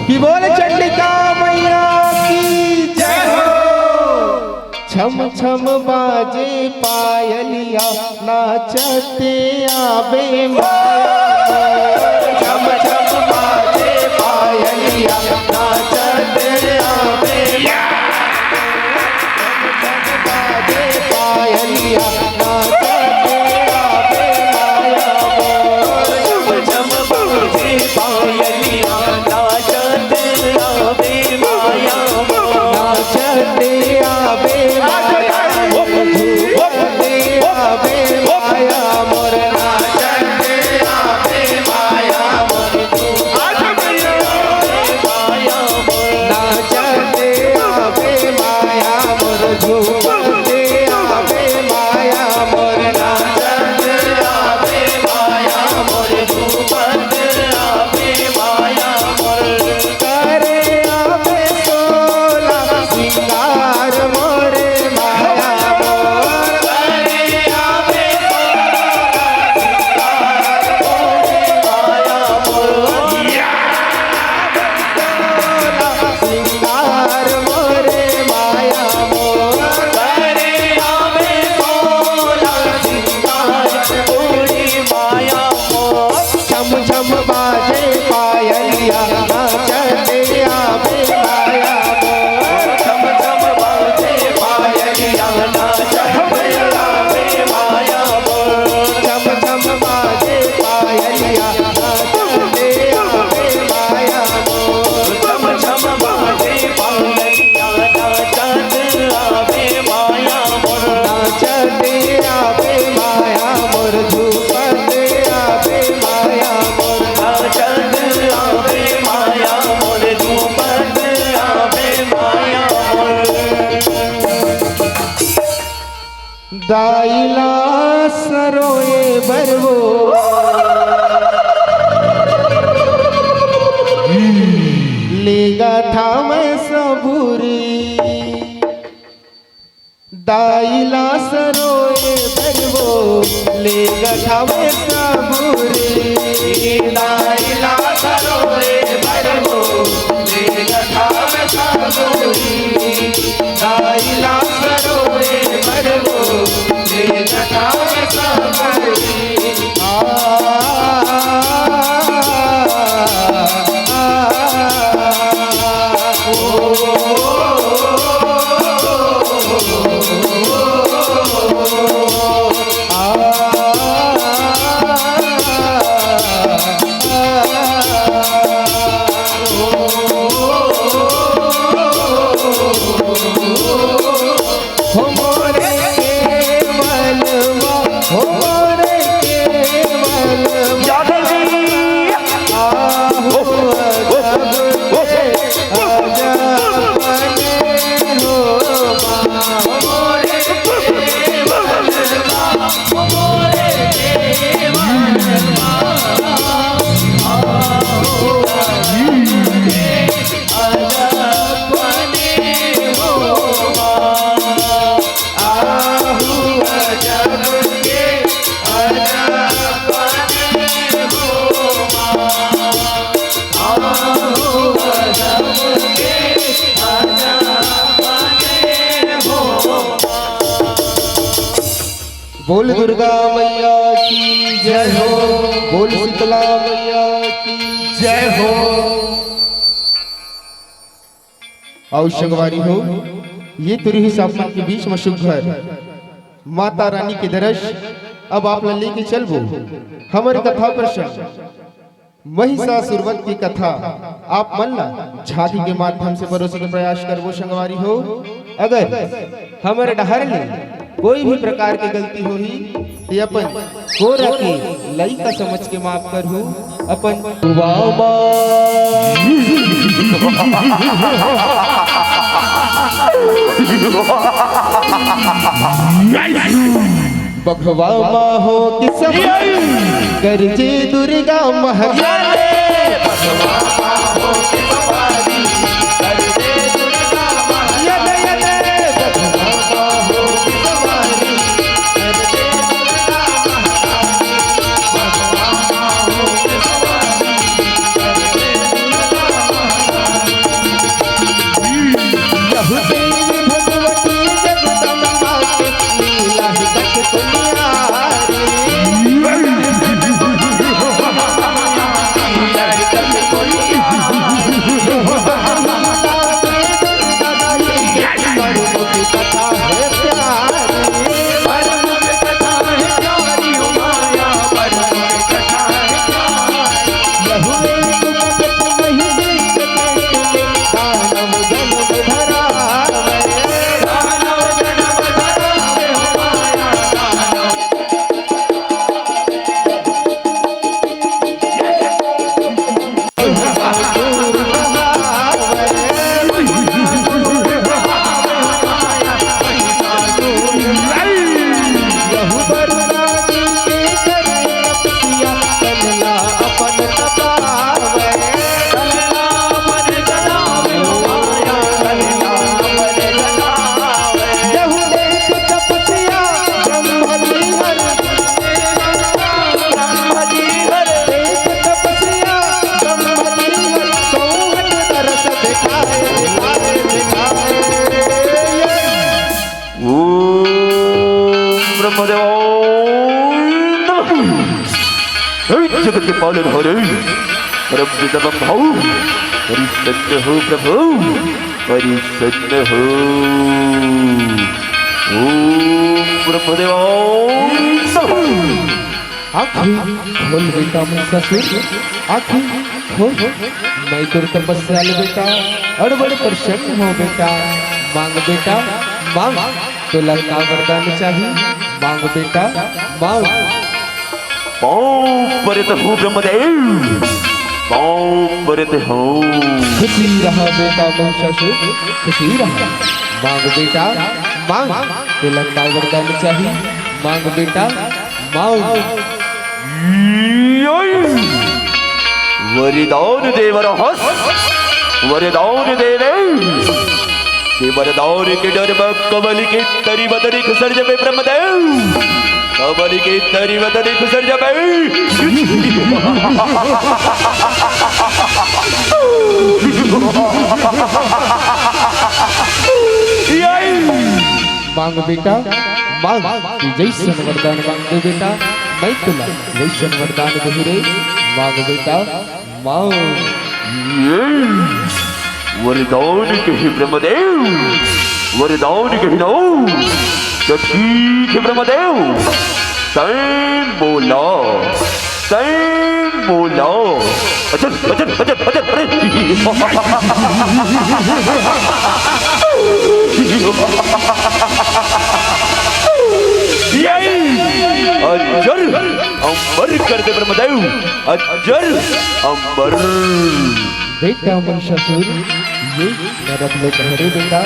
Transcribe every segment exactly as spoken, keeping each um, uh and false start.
कि बोले चंडिका मैया की जय हो। छम छम बाजे पायलिया, नाचते आवे माया। छम छम बाजे पायलिया, नाचते आवे माया। छम छम बाजे पायलिया, नाचते आवे माया मोर। छम छम बाजे पायलिया, नाचते आवे माया मोर। नाचते आवे माया मोर, झूमते आवे माया मोर। नाचते आवे माया मोर, झूमते आवे माया मोर। नाचते आवे माया मोर, झूमते आवे माया मोर। नाचते आवे माया मोर, झूमते आवे माया मोर। करे आवे सोला सिंगार मोरे माया मोर। करे आवे सोला सिंगार मोरे माया मोर। सिंगार मोरे माया मोर। करे आवे सोला सिंगार मोरे माया मोर। छम छम बाजे पायलिया, नाचते आवे माया मोर। छम छम बाजे पायलिया, नाचते आवे माया मोर। छम छम बाजे पायलिया, नाचते आवे माया मोर। छम छम बाजे पायलिया, नाचते आवे माया मोर। नाचते आवे माया मोर, झूमते आवे माया मोर। नाचते आवे माया मोर, झूमते आवे माया मोर। दाई ला सरोए बर वो लेगत हवंय सबुरी। दाई ला सरोए बर वो ले गठावे सबुरी। दाई ला सरोए बर वो ले गठावे सबुरी। दाई ला सरोए बर वो ले गठावे सबुरी। बोल दुर्गा मैया की जय हो। बोल शीतला मैया की जय हो। अउ संगवारी हो, ये तो रहिस आप मन के बीच म सुघर माता रानी के दरस। अब आप ला लेके चलबो हमर कथा प्रसंग महिषासुर वध की कथा आप मन ला झांकी के माध्यम से परोसे के प्रयास करबो संगवारी हो। अगर हमर डहर ले कोई भी प्रकार के गलती होही, ते अपन कोरा के लइका समझ के माफ करहू। अपन बघवा माहो के सवारी, गरजे दुर्गा महकाली। ओम ब्रह्मदेवाय नमः। हे जगत के पालन हो रे, परम पिता बम भाऊ, प्रसन्न हो प्रभु, प्रसन्न हो। ओम ब्रह्मदेवाय नमः। आँखी खोल बेटा महिषासुर, आँखी खोल। मैं तोर तपस्या ले बेटा अड़बड़ प्रसन्न हो बेटा। मांग बेटा मांग, तोला का वरदान चाही? मांग बेटा मांग। पाँव परे तो हूँ ब्रह्मदेव, पाँव परे तो हूँ। खुशी रहा बेटा महिषासुर, खुशी रहा। मांग बेटा मांग, तोला का वरदान चाही? मांग बेटा मांग। योय। वरदान दे वरहस, वरदान दे रे। के वरदान के डर म कमल के तरी बदरी खुसर जबे ब्रह्मदेव। कमल के तरी बदरी खुसर जबे। यही। मांग बेटा, मांग। तू जैसन वरदान मांगबे बेटा, मैं तोला वैसन वरदान देहूं रे। मांग बेटा, मांग। ये वरदान कहे ब्रह्मदेव, वरदान कहे ना, तो ठीक है ब्रह्मदेव, तैं बोला। तैं बोला। अजर, अजर, अजर, अजर, अरे। यही। अजर अमर कर दे ब्रह्मदेव। अजर अमर। बेटा महिषासुर, ये नरक लोक हरे बेटा,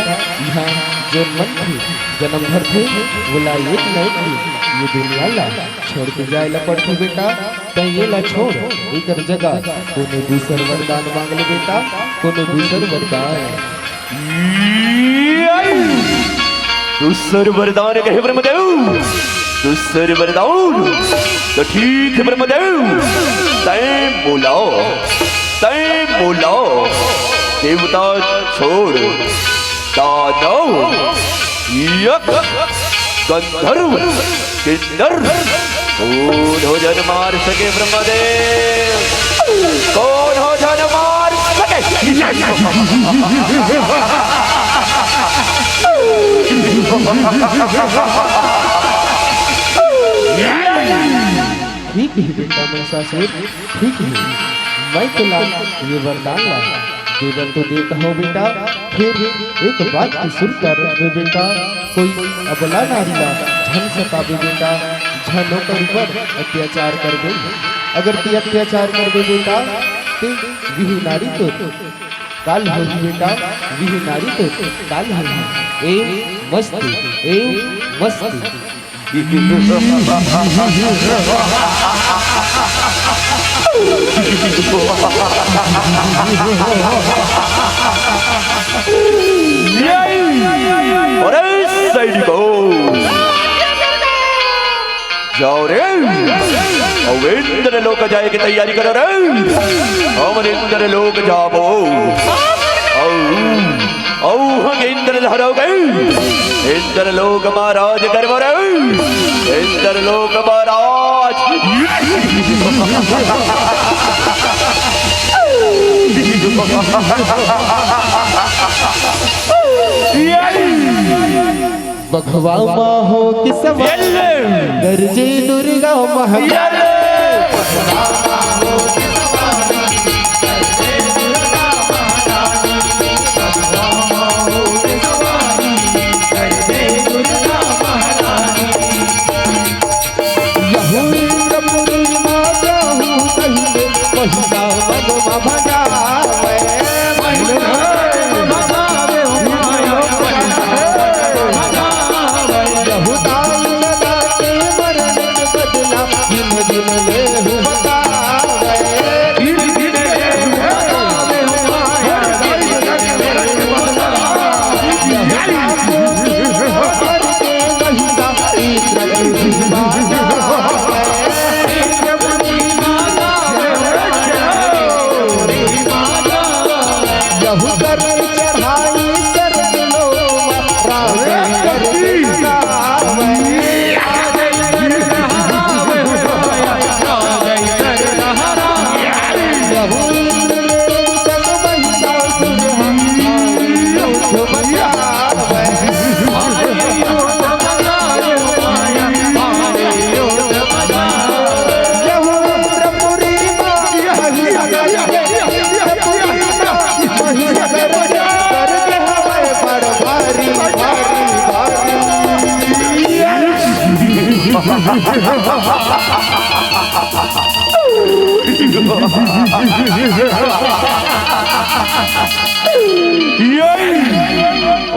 इहाँ जोन मनखे जनम धरथे, वोला एक न एक दिन ये दुनिया ला छोड़ के जाए ला पड़थे बेटा। तैं ये ला छोड़, एकर जगह कोनो दूसर वरदान मांग ले बेटा, कोनो दूसर वरदान। दूसर वरदान कहे ब्रह्मदेव, दूसर वरदान। तो ठीक है ब्रह्मदेव, तैं बोला, तैं बोला, देवता छोड़, दानव, यक्ष, गंधर्व, किन्नर, कौन हो जन मार सके ब्रह्मदेव, कौन हो जन मार सके। ठीक है बेटा महिषासुर, ठीक है, मैं तोला ये वरदान ला देबर तो देत हव बेटा, फिर एक बात के सुन कर रखबे बेटा, कोई अबला नारी ला झन सताबे बेटा, झन ओकर ऊपर अत्याचार करबे। अगर तैं अत्याचार करबे बेटा, ते विही नारी तो काल होही बेटा, विही नारी तो काल होही। ए मस्त, ए मस्त। अरे सैनिकों, जाओ रे, अउ इंद्र लोक जाए के तैयारी करो रे। हमन इंद्र लोक जाबो। अउ अउ हम इंद्र लहराओगे, इंद्र लोक महाराज करवो रे, इंद्र लोक महाराज। बघवा माहो किसवा, गरजे दुर्गा महारानी।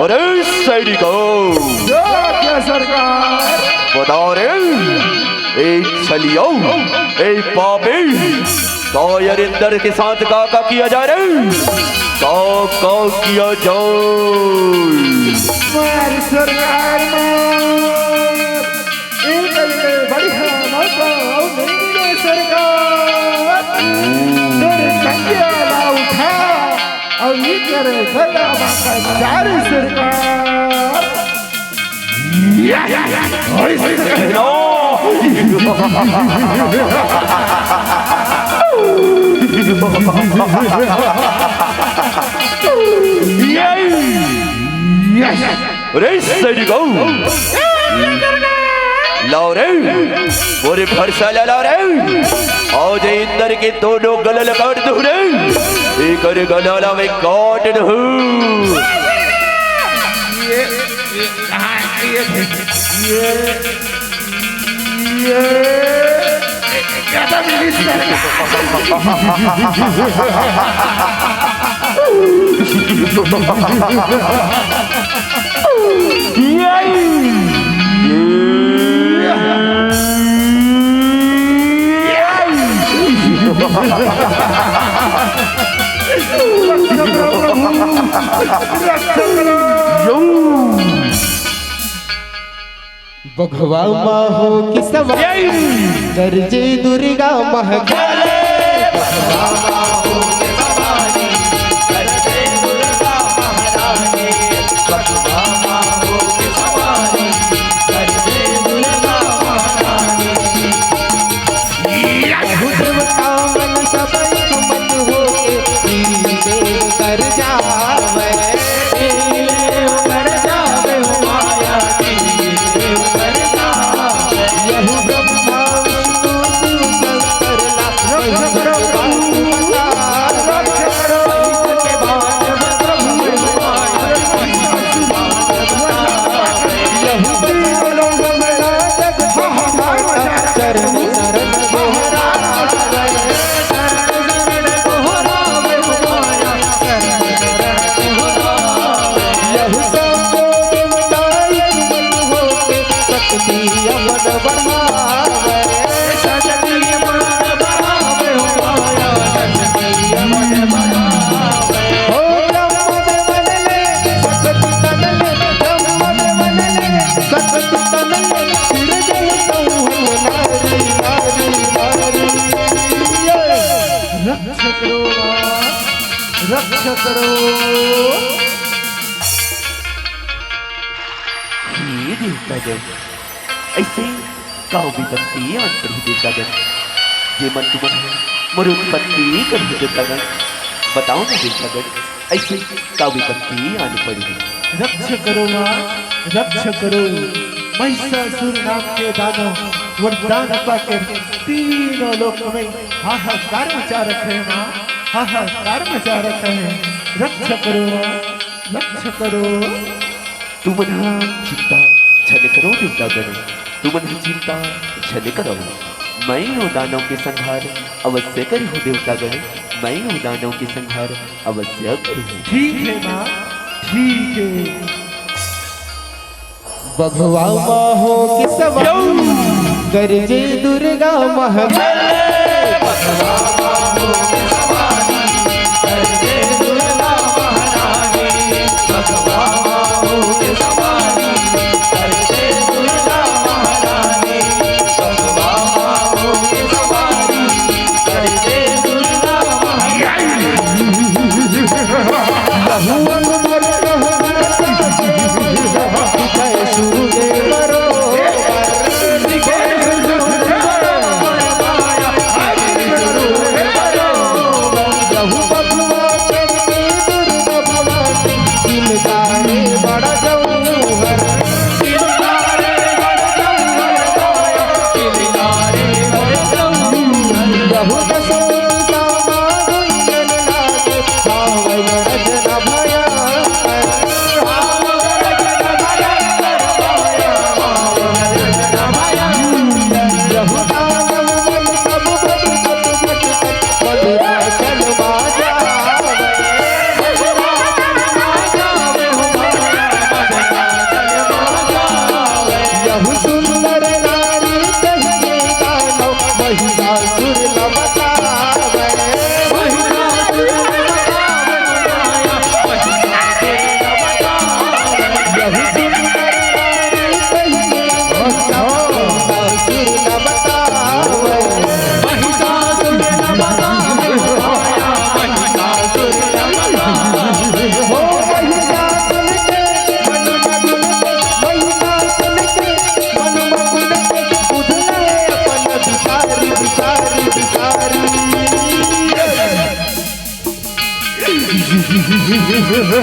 अरे सैनिकों, क्या सरकार? बताओ रे, ए छलियो, ए पापी, तो यार, इंद्र के साथ का का किया जा रहा है? का का किया जाए? मार सरकार, मार। एक ले बढ़िया मौका अउ मिल गे सरकार। तोर कंगिया ला उठा अउ ये कर गला मा कर जा रे सरकार। अरे सैनिकों, लाओ रे, मोरे फरसा ला लाओ रे, अउ जे इंद्र के दोनों गला ला काट दूं रे, एकर गला ला मैं काट दूं। ये, ये, हाँ, ये, ये, ये, ये, ये, ये, बघवा माँ हो कि सवारी, गरजे दुर्गा महाकाली। रक्षा करो माँ, रक्षा करो। हे देवतागण, अइसे का विपत्ति आन पड़ही देवतागण, जेमन तुमन ह मोर उत्पत्ति करहू देवतागण? बताओ ना देवतागण, अइसे का विपत्ति आन पड़ही? रक्षा करो माँ, रक्षा करो। महिषासुर नाम के दानव वरदान पाकर तीनों लोक में हाहाकार मचा रखे हैं माँ, हाहाकार मचा रखे हैं। रक्षा करो माँ, रक्षा करो। तुमन ह चिंता झन करो देवतागण, तुमन ह चिंता झन करो। मैं ओ दानव के संहार अवश्य करहूँ देवतागण, मैं ओ दानव के संहार अवश्य करहूँ। ठीक है माँ, ठीक है। बघवा माँ हो कि सवारी, गरजे दुर्गा महाकाली।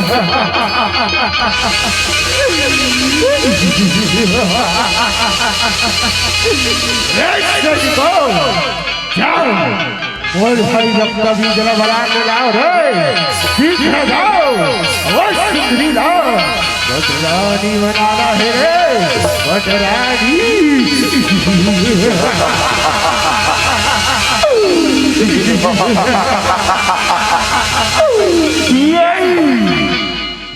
ए, सजगो, जाओ, मोर भाई रक्त बीज ला बला के लाओ रे, शीघ्र जाओ, ओ सुंदरी ला, पटरानी बनाना हे रे, पटरानी।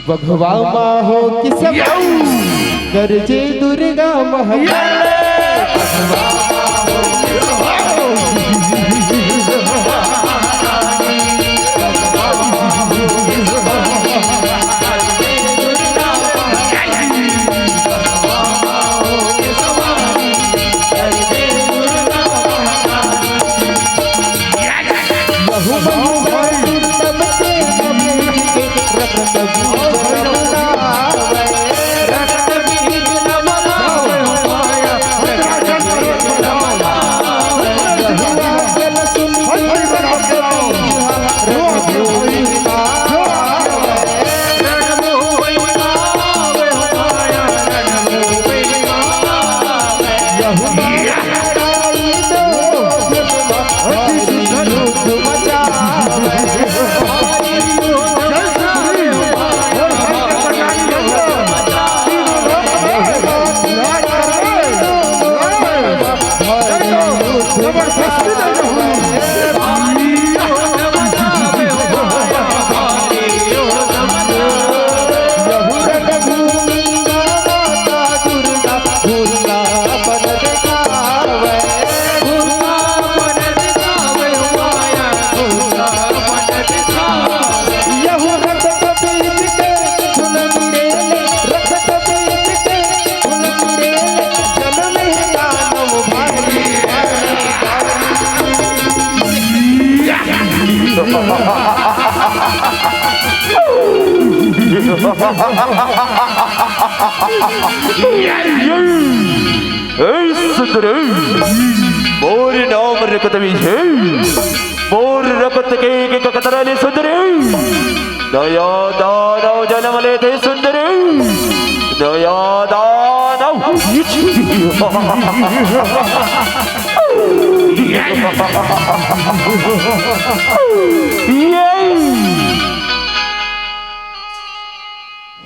बघवा माहो किसवा, गरजे दुर्गा महकाली। ए सुंदरी, मोर नाम रक्त बीज हे, मोर रक्त के एक कतरा ले सुंदरी, दया दानव जनम लेथे सुंदरी, दया दानव।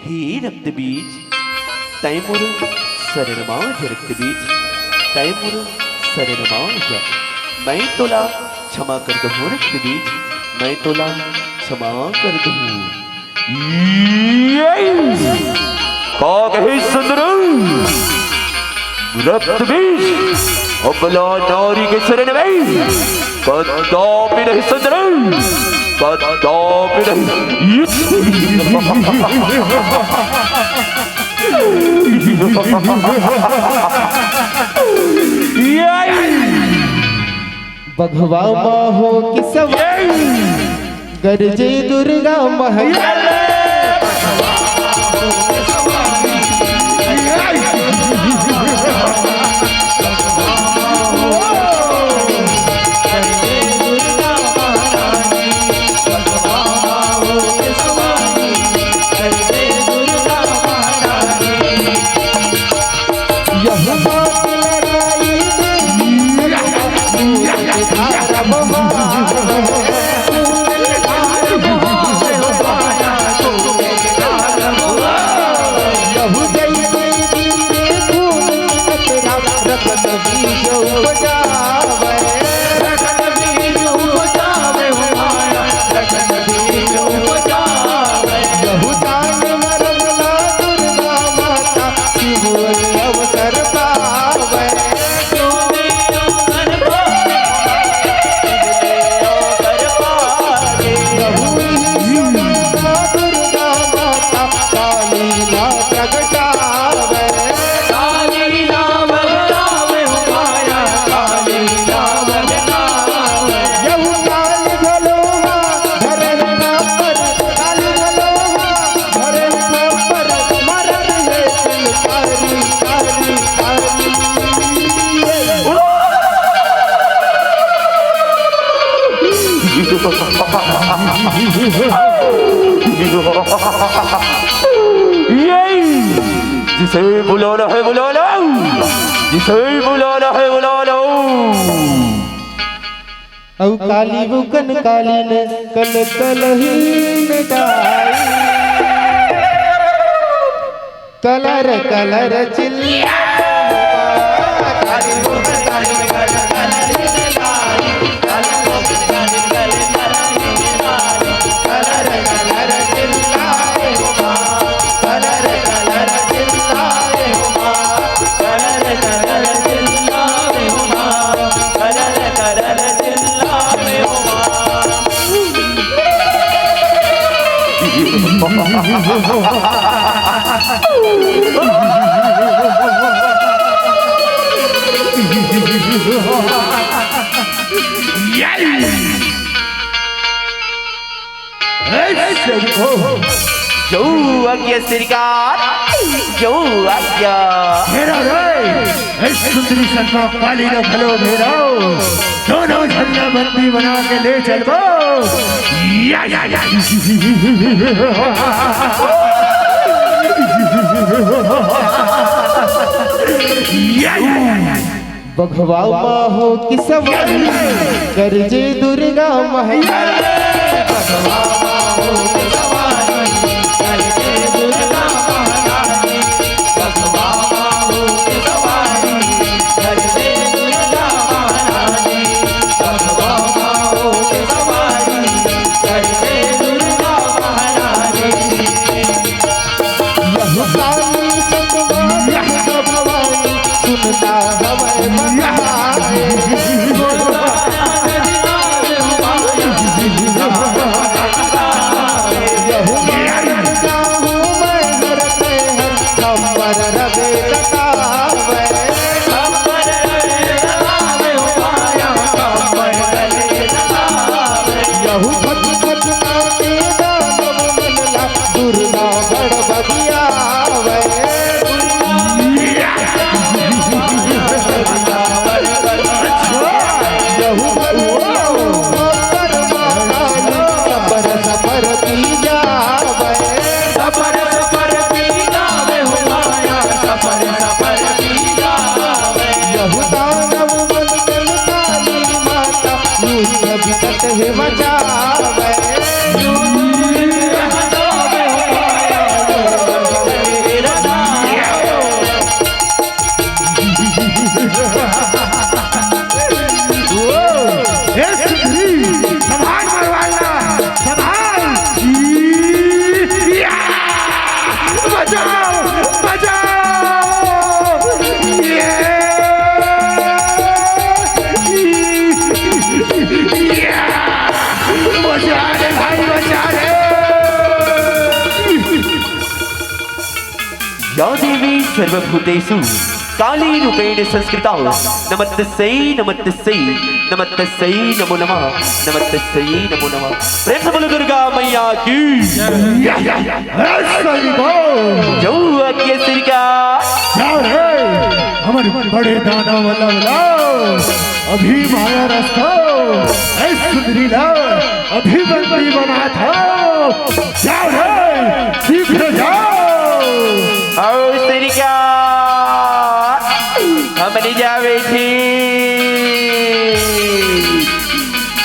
हे रक्त बीज, तैं मोर शरण म आ जा रक्त बीज, तैं मोर शरण म आ जा। मैं तोला क्षमा कर दूहूँ रक्त बीज, मैं तोला क्षमा कर दूहूँ। ये का कहे सुंदरी? रक्त बीज, अबला नारी के शरण में कदापि नहीं सुंदरी, कदापि नहीं। बघवा माहो किसवा, गरजे दुर्गा महकाली। जिसे बुलाना है बुला लो, जिसे बुलाना है बुला लो। अउ काली बुकन काली ने कल कलही में डाई। कलर कलर चिल्ला। जो आज्ञा सरकार, जो आज्ञा। घेरा रे, ए सुंदरी सन्ना काली ला घलो घेरा। दोनों झन ला बंदी बना के ले चलबो। या, या, या। या, या। बघवा मा हो के सवारी, गरजे दुर्गा महरानी। यहु काली सतवा यहु भवानी सुनता हवै बताए। यहु काली जाहू मैं हरते हर खबर रबे बतावे। यहु खत खत नाचे दानव मन ला दुर्गा बड़ बगियावे। यहु बगियावे, पर माताली सफर सफर की जावे। सफर सफर की जावे हो माया, सफर सफर की जावे। यहु दानव मन चल काली माता, युद्ध बिकट है मचावे। ए सुंदरी, संभाल मरवाला, संभाल। या! बचाओ, बचाओ। ये! या! बचा ले भाई, बचा ले। या देवी सर्वभूतेषु काली रूपेण संस्थिता, नमस्तस्यै, नमस्तस्यै, नमस्तस्यै नमो नमः, नमस्तस्यै नमो नमः। प्रेम से बोलो दुर्गा मैया की। या, या, या, या। सही बात। जो आज्ञा सरकार। क्या है? हमर बड़े दानव वाला वाला। अभी माया रस्तो, ए सुंदरी ला, अभी बंदी बनात हँव। जाओ रे, शीघ्र जाओ। आओ सरकार, हमनी जावे थी।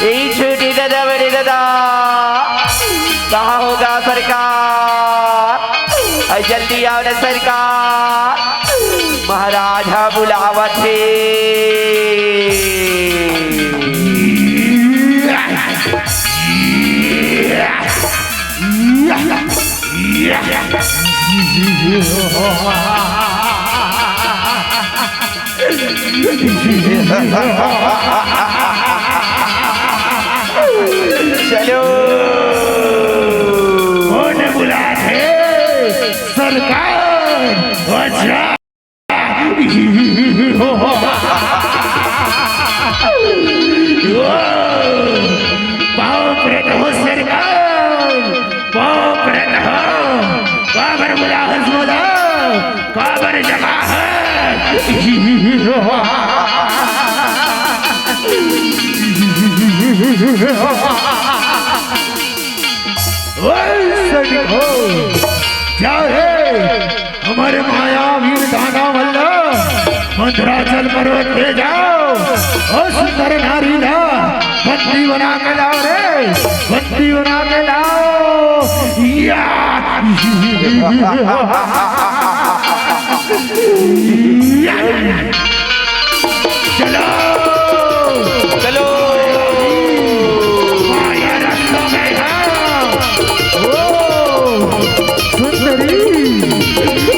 ए छोटे दादा, बड़े दादा, कहाँ होगा सरकार? अरे जल्दी आओ ना सरकार, महाराज ह बुलावत हे। चलो। कोन बुलाथे? सरकार। अच्छा। पाँव परत हँव सरकार, पाँव परत हँव। काबर बुलाहस मोला? काबर जगाहस? ओए सनिको, जा रे, हमर मायावीन दानव मन ल मंदराचल पर्वत ले जाव, ओ सुंदर नारी ला बंदी बना के लाव रे, बंदी बना के लाव। या! या! चलो। चलो। माया रंग में है। ओ, सुंदरी।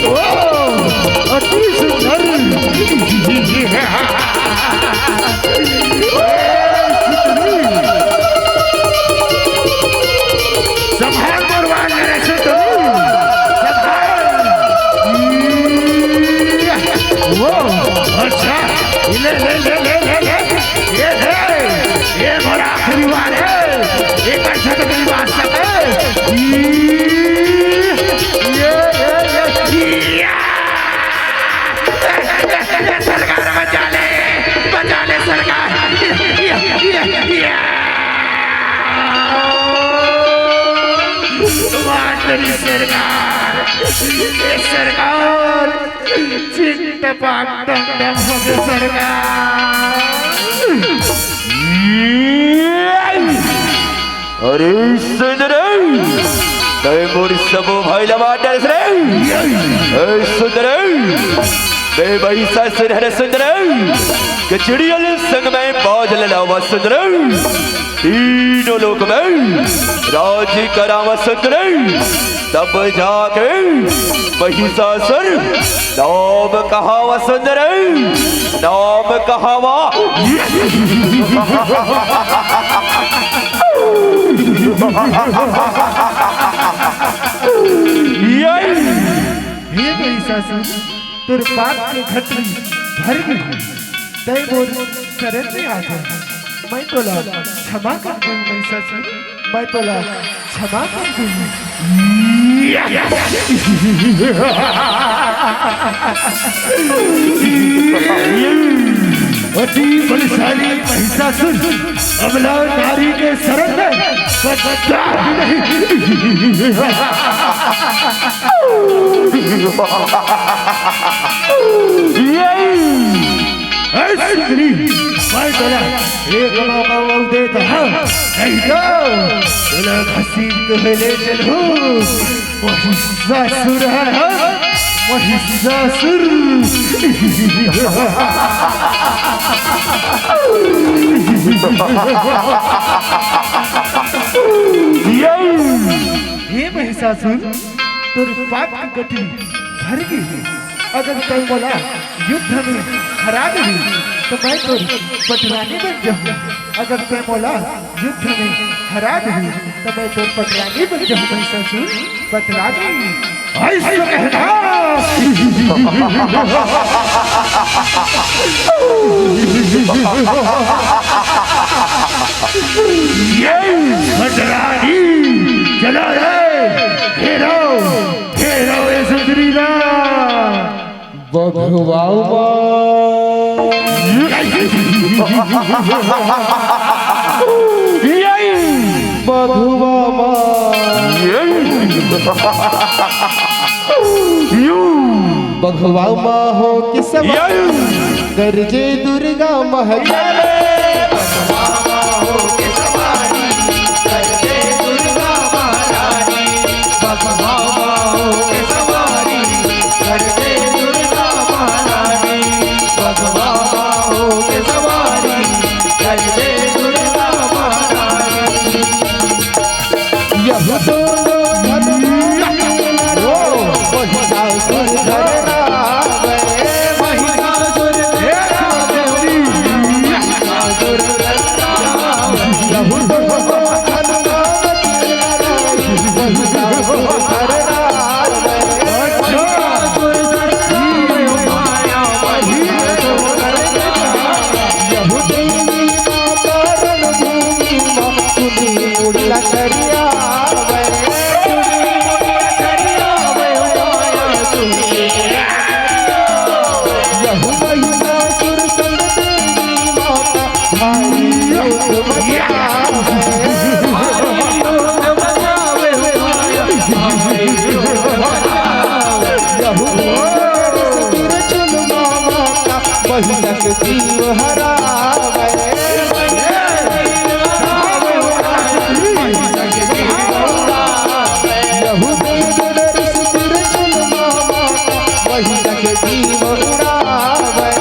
ओ, अति सुंदर। ओ, सुंदरी। संभाल मोर बाल रे सुंदरी। संभाल। ओ, अच्छा। ले, ले, ले, ले, ले, ले। ये, ये, ये मोर आखिरी बार हे। एकर साथ नहीं बांच सके। ये, ये, ये, या। सरकार बचा ले, बचा ले सरकार। या, या, या, या। वाह तेरी सरकार, ये सरकार। चित्त पाक दम दम हो गए सरकार। अरे सुंदरी, तै मोर सबो भाई ला मार डारे रे। ए सुंदरी, मैं महिषासुर हरँव सुंदरी, के चिड़िया ल संग में बाज ल लावा सुंदरी। तीनों लोक में राज करावा सुंदरी, तब जाके महिषासुर नाम कहावा सुंदरी, नाम कहावा। यही। हे महिषासुर, तोर पाप के गठरी भर गे हे। तै मोर शरण में आ जा, मैं तोला क्षमा कर दूं महिषासुर, मैं तोला क्षमा कर दूं। अति बलशाली महिषासुर, अबला नारी के शरण में बददार नहीं। ऐ सुंदरी, मैं तोला एक मौका और देता हूँ, नहीं तो तोला घसीट के ले चलूँ। महिषासुर है, हाँ? महिषासुर। हे महिषासुर, तोर पाप के गठरी भर गे हे। अगर तै मोला युद्ध में हरा देही, त मैं तोर पटरानी बन जाहूँ। अगर तै मोला युद्ध में हरा देही, त मैं तोर पटरानी बन जाहूँ, महिषासुर, पटरानी। ऐसा कहना। ये पटरानी, चला रे, घेरो, घेरो ये सुंदरी ला। बघवा माँ। बघवा माँ। बघवा माँ हो के सवारी, गरजे दुर्गा महरानी। यहू दोनों धन ओ, महिषासुर धन रावै, महिषासुर धन रावै, महिषासुर धन रावै। यहू दोनों धन रावै, महिषासुर धन रावै। बहिना के जीव हरावे। यहू देव डर से तेरे चुन मामा, बहिना के जीव उड़ावे।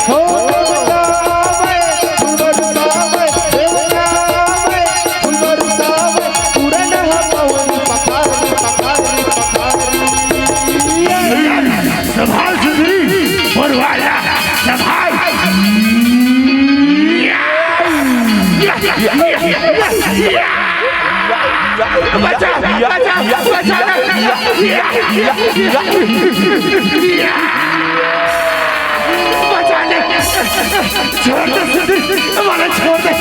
हो देवता आवे, फूल बरसावे, देवता आवे, फूल बरसावे, पूरन ह पवन पखारी, पखारी, पखारी। संभाल सुंदरी, बरवाला, संभाल। बचा, बचा, बचा। बचा ले। छोड़ दे सुंदरी, हमारा छोड़ दे।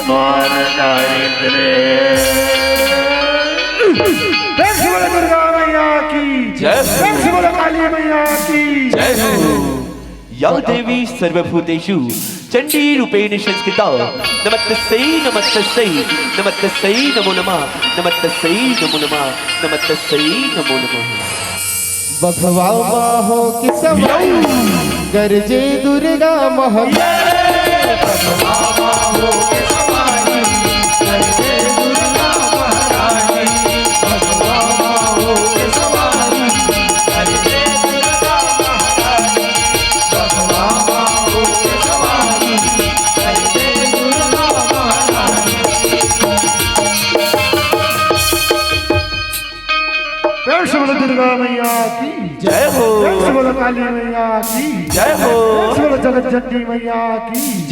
मार डाले रे। प्रेम से बोलो दुर्गा मैया की। जय हो। प्रेम से बोलो काली मैया की। जय हो। या देवी सर्वभूतेषु चंडी रूपेण संस्थिता। नमस्तस्यै, नमस्तस्यै, नमस्तस्यै नमो नमः, नमस्तस्यै नमो नमः, नमस्तस्यै नमो नमः। बघवा माहो के सवारी, गरजे दुर्गा महरानी। प्रेम से बोलो दुर्गा मैया की। जय हो। प्रेम से बोलो काली मैया की। जय हो। प्रेम से बोलो जगत जननी मैया की।